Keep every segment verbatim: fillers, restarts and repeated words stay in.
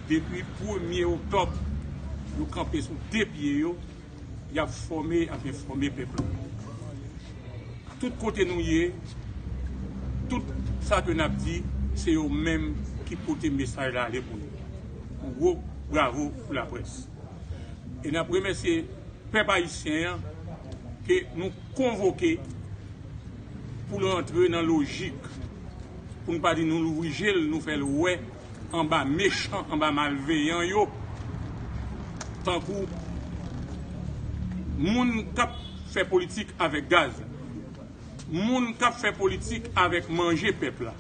Depi premye oktòb, yo kanpe sou de pye yo, y ap fòme, y ap enfòme pèp la. Tout kote nou ye, tout sa ke n ap di, se yo menm ki pote mesaj la ale pou nou. Yon gwo bravo pou laprès. E n ap remèsye pèp ayisyen an ke nou konvoke pou l rantre nan lojik, pou n pa di nou louvri je l, nou fè l wè anba mechan, anba malveyan yo, tankou moun k ap fè politik avèk gaz, moun k ap fè politik avèk manje pèp la,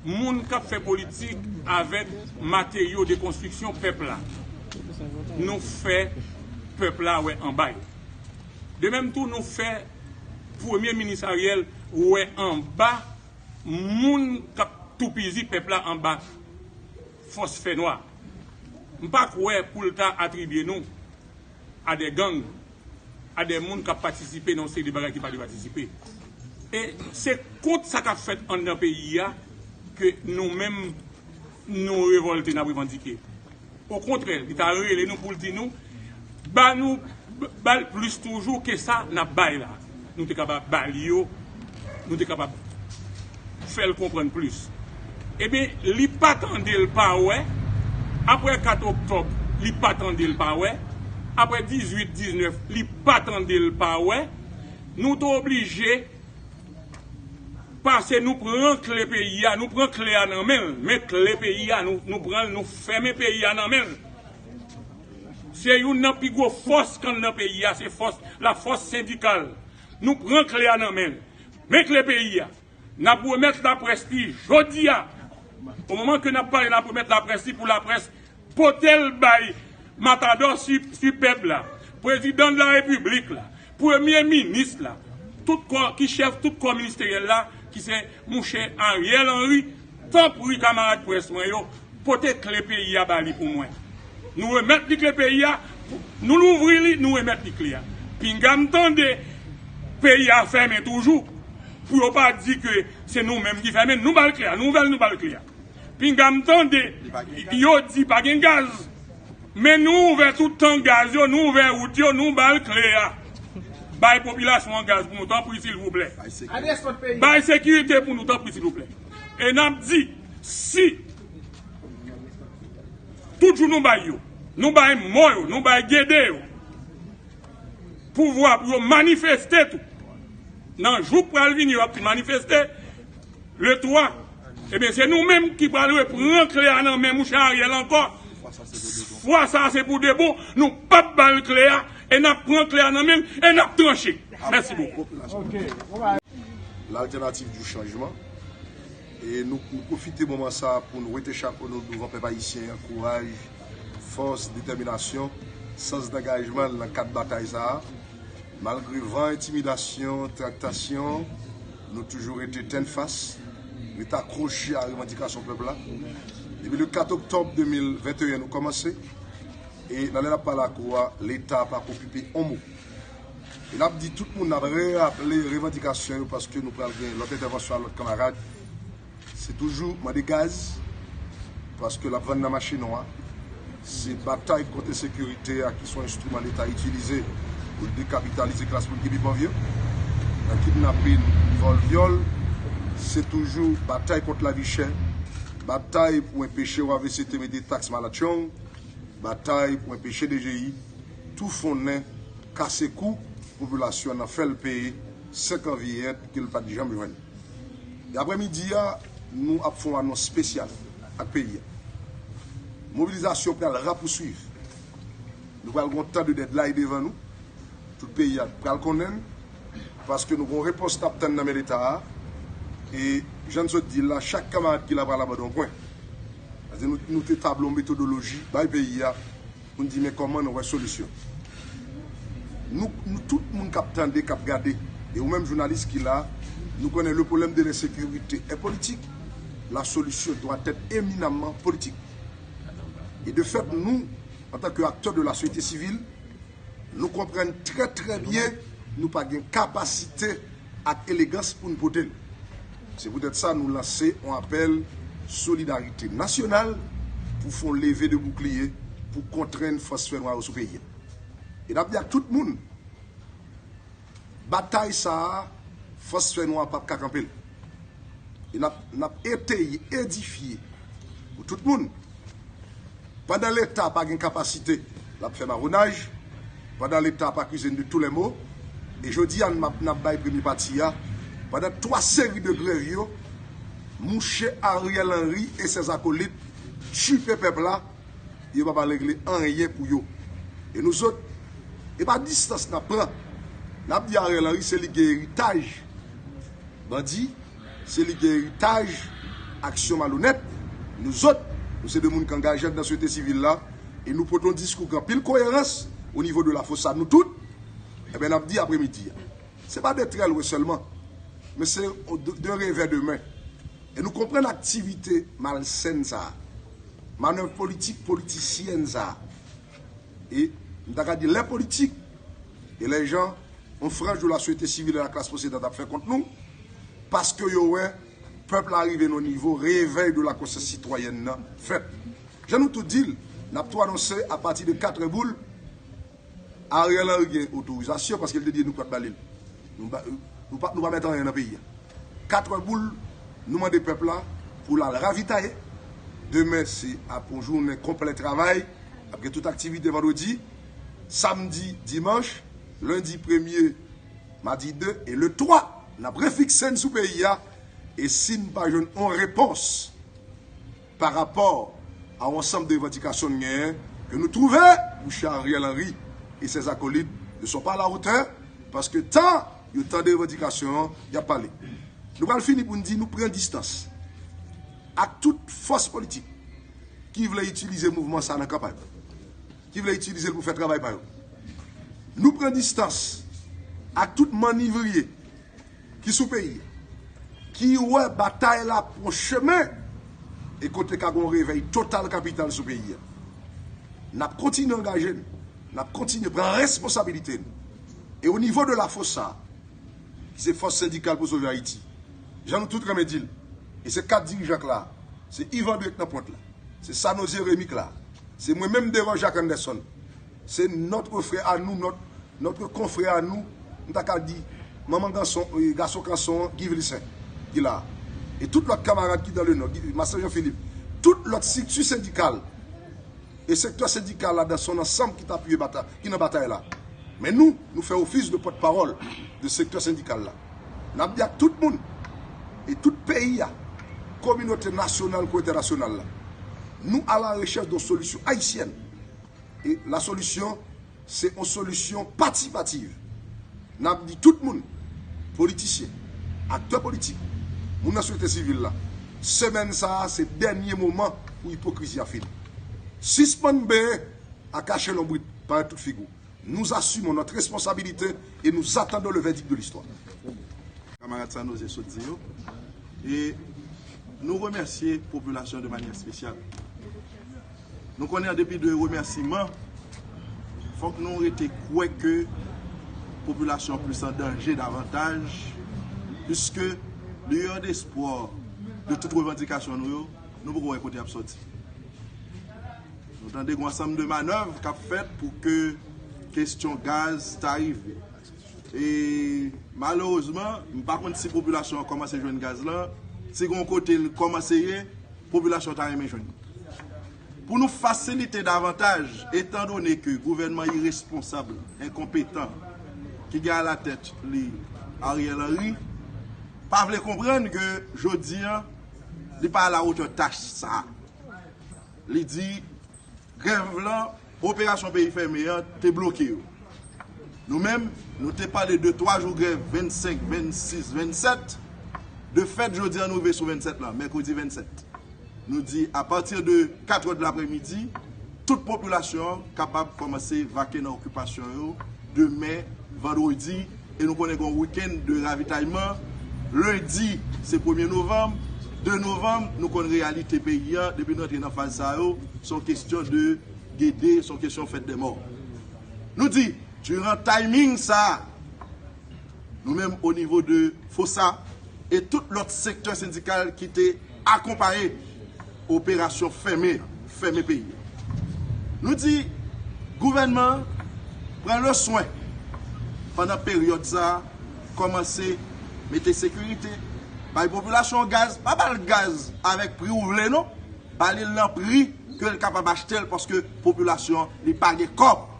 moun k ap fè politik avèk materyo de konstriksyon pèp la. Nou fè pèp la wè anba yo. De menm tou, nou fè Premye Minis Ariel wè anba moun k ap toupizi pèp la anba fòs fènwa. M pa kwè pou l ta atribye nou a de gang, a de moun k ap patisipe nan yon seri de bagay ki pa dwe patisipe. E se kont sa k ap fèt anndan peyi a ke nou menm nou revòlte, n ap revandike. Okontrè, li ta rele nou pou l di nou, ba nou, ba l plis toujou ke sa n ap bay la. Nou te kapab ba l yo, nou te kapab fè l konprann plis. Ebyen, li pa tande l pa wè, apre kat oktòb, li pa tande l pa wè, apre dizuit, diznèf, li pa tande l pa wè, nou te oblije pase, nou pran kle peyi a, nou pran kle a nan men l, men kle peyi a, nou, nou pran l, nou fèmen peyi a nan men l. Se youn nan pi gwo fòs k anndan peyi a, se fòs, lafòs sendikal. Nou pran kle a nan men l. Men kle peyi a. N ap remèt laprès li jodi a. O moman ke n ap pale, n ap remèt laprès li pou laprès pote l bay matadò si, si pèp la, prezidan de la repiblik la, premye minis la, tout kò, ki chèf tout kò ministeryèl la, ki se mouche Ariel Henry, tanpri kamarad près mwen yo, pote kle peyi a ba li pou mwen. Nou remèt li kle peyi a, nou louvri li, nou remèt li kle a. Pinga m tande peyi a fèmen toujou, pou yo pa di ke se nou menm ki fèmen, nou ba l kle a, nou ouvè l, nou ba l kle a. Pinga m tande yo di pa gen gaz. Men nou ouvè tout tan gaz yo, nou ouvè wout yo, nou ba l kle a. Bay popilasyon an gaz pou nou, tanpri, silvouplè. Bay sekirite pou nou, tanpri, silvouplè. E n ap di, si tout jou nou bay yo, nou bay mò yo, nou bay gede yo, pouvwa pou yo manifeste tou. Nan jou k pral vini, yo ap vin manifeste, le twa. Ebyen, se nou menm ki pral repran kle a nan men mouche Ariel ankò. Fwa sa a, se pou de bon. Nou p ap ba l kle a, e n ap pran kle a nan men l, e n ap tranche. Mèsi bokou. Laltènativ di chanjman. E nou, nou pwofite moman sa a pou n wete chapo nou douvan pèp ayisyen an, kouraj, fòs, detèminasyon, sans dangajman l nan kad batay sa a. Malgre van entimidasyon, traktasyon, nou toujou rete tennfas, rete akwoche a revandikasyon pèp la. Depi le kat oktòb de mil venteyen nou kòmanse, e nan lè n ap pale ak ou a, Leta pa okipe on mo. E n ap di tout moun, n ap reraple revandikasyon yo paske nou pral gen lòt entèvansyon a lòt kanmarad. Se toujou mande gaz, paske l ap vann nan mache nwa. Se batay kont ensekirite a ki se yon enstriman Leta itilize pou l dekapitalize klas moun ki pi pòv yo. Nan kidnapin, vòl, vyòl, se toujou batay kont lavi chè, batay pou enpeche W A V C T mete taks malatchong, batay pou enpeche D G I toufonnen, kase kou popilasyon an nan fè l peye senk an vyeyèt ke l pa t janm jwenn. E aprè midi a, nou ap fè yon anons espesyal ak peyi a. Mobilizasyon pral rapouswiv. Nou pral gen yon tan de deadline devan nou. Tout peyi a pral konnen l. Paske nou gen yon repons n ap tann nan men Leta a. E jan n sot di l la, chak kanmarad ki la pral abòde yon pwen. Paske nou, nou te tabli yon metodoloji bay peyi a pou n di men kòman nou wè solisyon. Nou, nou tout moun k ap tande, k ap gade, e ou menm jounalis ki la, nou konnen le problème de l'insécurité est politique. La solution doit être éminemment politique. Et de fait, nou, antan ke aktè de la société civile, nou konprann trè, trè byen nou pa gen kapasite ak elegans pou n pote l. Se poutèt sa nou lanse yon apèl solidarite nasyonal pou fè yon leve de boukliye pou kontrenn fòs fè nwa yo sou peyi a. E n ap di ak tout moun, batay sa a, fòs fè nwa p ap ka kanpe l. E n ap, n ap eteye, edifye pou tout moun. Pandan Leta pa gen kapasite, l ap fè mawonaj. Pandan Leta ap akize n de tou lè mo. E jodi a, n ap, n ap bay premye pati a. Pandan twa seri de grèv yo, mouche Ariel Henry e sèz akolit tchipe pèp la, yo pa pral regle anyen pou yo. E nou zòt, e pa distans n ap pran. N ap di Ariel Henry se li gen eritaj bandi, se li gen eritaj aksyon malonèt. Nou zòt, nou se de moun k angaje anndan sosyete sivil la, e nou pote yon diskou ki gen anpil koyerans o nivo de la FOSA nou tout. Ebyen, n ap di apremidi a. Se pa de trè lwen sèlman, men se de, de revè de men. E nou konprann aktivite malsèn sa a, manèv politik politisyèn sa a. E m ta ka di lè politik, e lè jan yon franj de la sosyete sivil e la klas posedan ap fè kont nou, paske yo wè pèp la rive nan yon nivo revèy de la konsyans sitwayèn nan fèt. Jan nou tout di l, n ap tou anonse apati de katrè boul, Ariel Henry gen otorizasyon paske l te di nou pa t ba li l. Nou pa, nou pa, nou pa mèt anyen nan peyi a. Katrè boul, nou mande pèp la pou l al ravitaye. Demen se ap yon jounen konplè travay. Ap gen tout aktivite vandredi, samdi, dimanch, lendi premye, madi de, e le twa, n ap refikse n sou peyi a. E si n pa jwenn yon repons pa rapò a yon ansanm de revandikasyon n genyen, ke nou twouve mouche Ariel Henry e ses acolytes ne sont pas à la hauteur, paske tan yo tande revandikasyon an, y ap pale. Nou pral fini pou n di nou pran distans ak tout fòs politik ki vle itilize mouvman sa nan kanpay, ki vle itilize l pou fè travay pa yo. Nou pran distans ak tout mannivriye ki sou peyi a, ki wè batay la pran chemen e kote ka gen yon revèy total kapital sou peyi a. N ap kontinye angaje n, n ap kontinye pran responsabilite n. E o nivo de la FOSA, ki se Fòs Sendikal pou Sove Ayiti, jan nou tout renmen di l, e se kat dirijan k la, se Yvan Drake nan pwent la, se Sano Jeremi k la, se mwen menm devan Jak Anderson, se notre frère à nous, notre, notre confrère à nous, m ta ka di, manman gason, e, gason kanson an, Guy Vilcin, ki la. E tout lòt kamarad ki dans le Nord, Guy, Marcel Jean Philippe, tout lòt strikti sendikal e sektè sendikal la dans son ensemble ki t apiye batay, ki nan batay la. Men nou, nou fè ofis de pòtpawòl de sektè sendikal la. N ap di ak tout moun, e tout peyi a, kominote nasyonal kou entènasyonal la, nou à la recherche d'une solution haïtienne. E la solution, se yon solisyon patisipativ. N ap di tout moun, politisyen, aktè politik, moun nan sosyete sivil la, semèn sa a, se dènye moman pou ipokrizi a fini. Sispann benyen ak kache lonbrit parèt tout figi w. Nous assumons notre responsabilité et nous attendons le verdict de l'histoire. Kamarad Sanoze sot di yo. E nou remèsye popilasyon de manyè espesyal. Nou konnen an depi de remèsiman, fòk nou rete kwè ke popilasyon plis an danje davantaj, piske lueur d'espoir de tout revandikasyon nou yo, nou poko wè kote y ap sòti. Nou tande gen yon ansanm de manèv k ap fèt pou ke kesyon gaz ta rive. E malerezman, m pa konn si popilasyon an kòmanse jwenn gaz lan. Si gen yon kote l kòmanse ye, popilasyon ta renmen jwenn. Pou nou fasilite davantaj, etandone ke gouvènman iresponsab, enkonpetan, ki gen alatèt li Ariel Henry, pa vle konprann ke jodi a, li pa alawotè tach sa. Li di, grèv lan, operasyon peyi fèmen an te bloke yo. Nou menm, nou te pale de twa jou grèv, vennsenk, vennsis, vennsèt. De fèt, jodi a nou rive sou vennsèt lan, mèkredi vennsèt. Nou di, apati de kat è de lapremidi, tout popilasyon an kapab kòmanse vake nan okipasyon yo demen, vandredi, e nou konnen gen yon wikenn de ravitayman. Lendi, se premye novanm, de novanm, nou konn reyalite peyi a, depi nou antre nan faz sa yo, se yon kesyon de gede, se yon kesyon fèt dè mò. Nou di, diran timing sa a, nou menm o nivo de FOSA e tout lòt sektè sendikal ki te akonpaye operasyon fèmen fèmen peyi a. Nou di gouvènman an pran le swen pandan peryòd sa a, kòmanse mete sekirite, bay popilasyon an gaz, pa ba l gaz avèk pri ou vle non, ba li l nan pri ke l kapab achte l paske popilasyon an li pa gen kòb.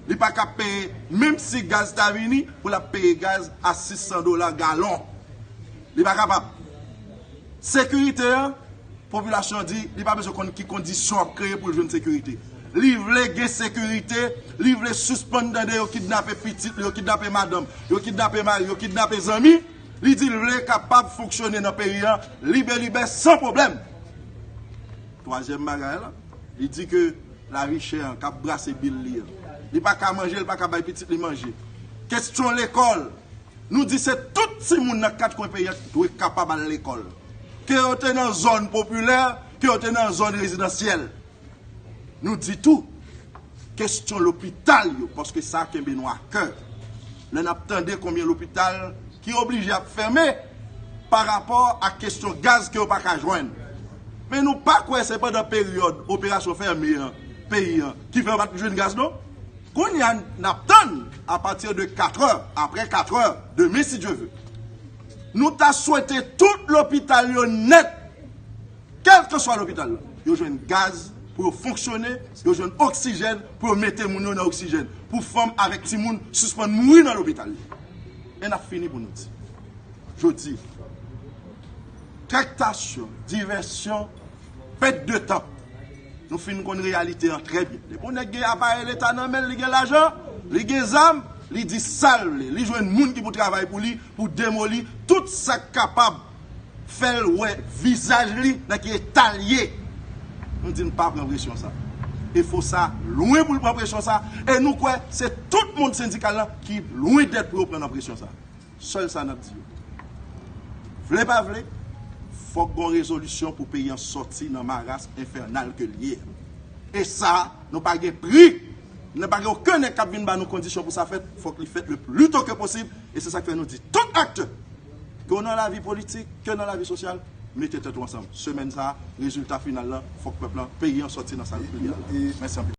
Li pa ka peye, menm si gaz ta vini, pou l ap peye gaz a sis san dola galon. Li pa kapab. Sekirite an, popilasyon an di li pa bezwen konn ki kondisyon ap kreye pou l jwenn sekirite. Li vle gen sekirite, li vle sispann tande yo kidnape pitit li, yo kidnape madanm, yo kidnape mari, yo kidnape zanmi. Li di l vle kapab fonksyone nan peyi an libe libe san pwoblèm. Twazyèm bagay la, li di ke lavi chè an k ap brase bil li an, li pa ka manje, li pa ka bay pitit li manje. Kesyon lekòl, nou di se tout timoun nan kat kwen peyi an ki dwe kapab al lekòl. Ke yo te nan zòn popilè, ke yo te nan zòn rezidansyèl. Nou di tou, kesyon lopital yo, paske sa kenbe nou a kè. Lè n ap tande konbyen lopital ki oblije ap fèmen pa rapò a kesyon gaz ke yo pa ka jwenn. Men nou pa kwè se pandan peryòd operasyon fèmen an, peyi an, ki fè yo pa t jwenn gaz non. Kounye a n ap tann apati de katrè, apre katrè demen si Dye ve. Nou ta swete tout lopital yo nèt, kèlkeswa lopital la, yo jwenn gaz pou yo fonksyone, yo jwenn oksijèn pou yo mete moun yo nan oksijèn, pou fanm avèk timoun sispann mouri nan lopital yo. E n ap fini pou nou di, jodi, traktasyon, divèsyon, pèt de tan. Nou fin konn reyalite an trè byen. Depi yon nèg gen aparèy Leta nan men l, li gen lajan, li gen zam, li di sa l vle. Li jwenn moun ki pou travay pou li, pou demoli tout sa k kapab fè l wè vizaj li nan ki eta l ye. Nou di n pa pran presyon sa. E fò sa lwen pou l pran presyon sa. E nou kwè se tout mond sendikal la ki lwen dèt pou yo pran nan presyon sa. Sèl sa n ap di yo. Vle pa vle, fòk gon rezolisyon pou peyi an sòti nan maras enfènal ke l ye. E sa, nou pa gen pri. Nou pa gen okenn nèg k ap vin ba nou kondisyon pou sa fèt. Fòk li fèt le pli to ke posib. E se sa k fè nou di tout aktè, ke w nan lavi politik, ke nan lavi sosyal, mete tèt ou ansanm. Semèn sa a, rezilta final lan, fòk pèp lan, peyi an sòti nan sa l ye la. Mèsi anpil.